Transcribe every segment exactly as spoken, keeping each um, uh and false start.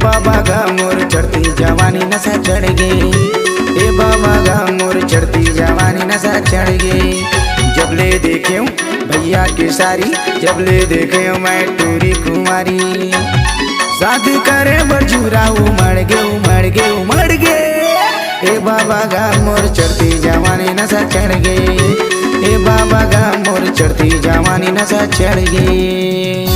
बाबा गा मोर चढ़ती जवानी नशा चढ़ गे, ए बाबा गा मोर चढ़ती जवानी नशा चढ़ गे। जब ले देखेंव भैया के सारी, जब ले देखेंव मैं टूरी कुमारी। शादी करे बर जुरा उमड़ गे, उमड़ गे, उमड़ गे। ए बाबा गा मोर चढ़ती जवानी नशा चढ़ गे, ए बाबा गा मोर चढ़ती जवानी नशा चढ़ गे।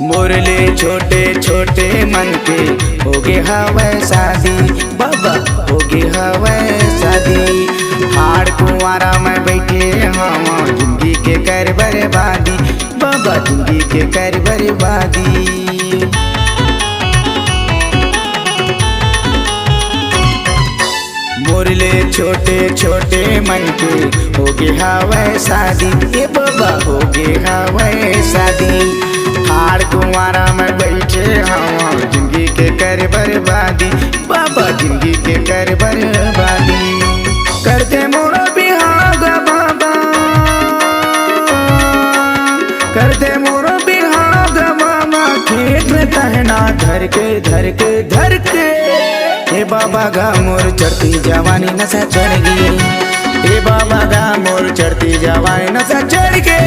मोर ले छोटे छोटे मन के होगे हवय शादी, बाबा होगे हवय शादी। हाड़ कुंवारा में बैठे हवा जिंदगी के कर बर्बादी, बाबा जिंदगी के कर बर्बादी। मोर ले छोटे छोटे मन के होगे हवय शादी, ए बाबा होगे हवय शादी। हाड़ कुंवारा में बैठे हवा जिंदगी के कर बर्बादी, बाबा जिंदगी के कर बर्बादी। करते मोरो बिहाव गा बाबा, करते मोरो बिहाव गा बाबा, खेत में कहना धर के, धर के, धर के। ए बाबा गा मोर चढ़ती जवानी नशा चढ़ गे, ए बाबा गा मोर चढ़ती जवानी नशा चढ़ गे।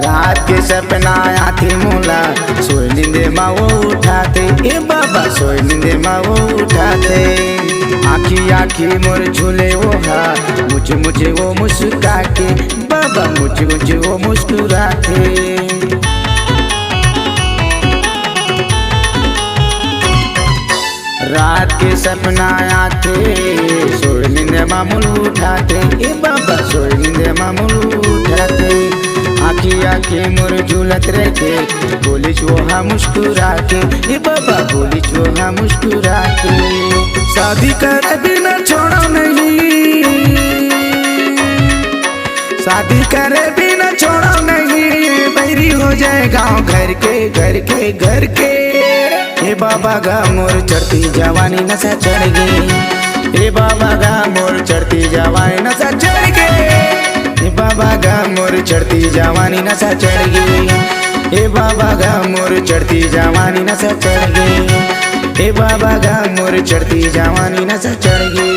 रात के सपना आथे मोला, सोए नींदे मा वो उठाथे, ए बाबा सोए नींदे मा वो उठाथे। आँखी आँखी मोर झूले वो हा, मुझे मुझे वो मुस्कुरा के, बाबा मुझे मुझे वो मुस्कुराथे। रात के सपना आथे, सोए नींद मा मोला उठाथे, ए बाबा सोए नींद मा मोला उठाथे। आँखी आँखी मोर झूलत रहिथे, बोलिस वो हा मुस्कुरा के, ए बाबा बोलिस वो हा मुस्कुरा के। शादी करे बिना छोड़ो नहीं, शादी करे बिना छोड़ो नहीं, बैरी हो जाए गाँव घर के, घर के, घर के। ए बाबा गा मोर चढ़ती जवानी नशा चढ़ गे, ए बाबा गा मोर चढ़ती जवानी नशा चढ़ गे, ए बाबा गा मोर चढ़ती जवानी नशा चढ़ गे, ए बाबा गा मोर चढ़ती जवानी नशा चढ़ गे, ए बाबा गा मोर चढ़ती जवानी नशा चढ़ गे।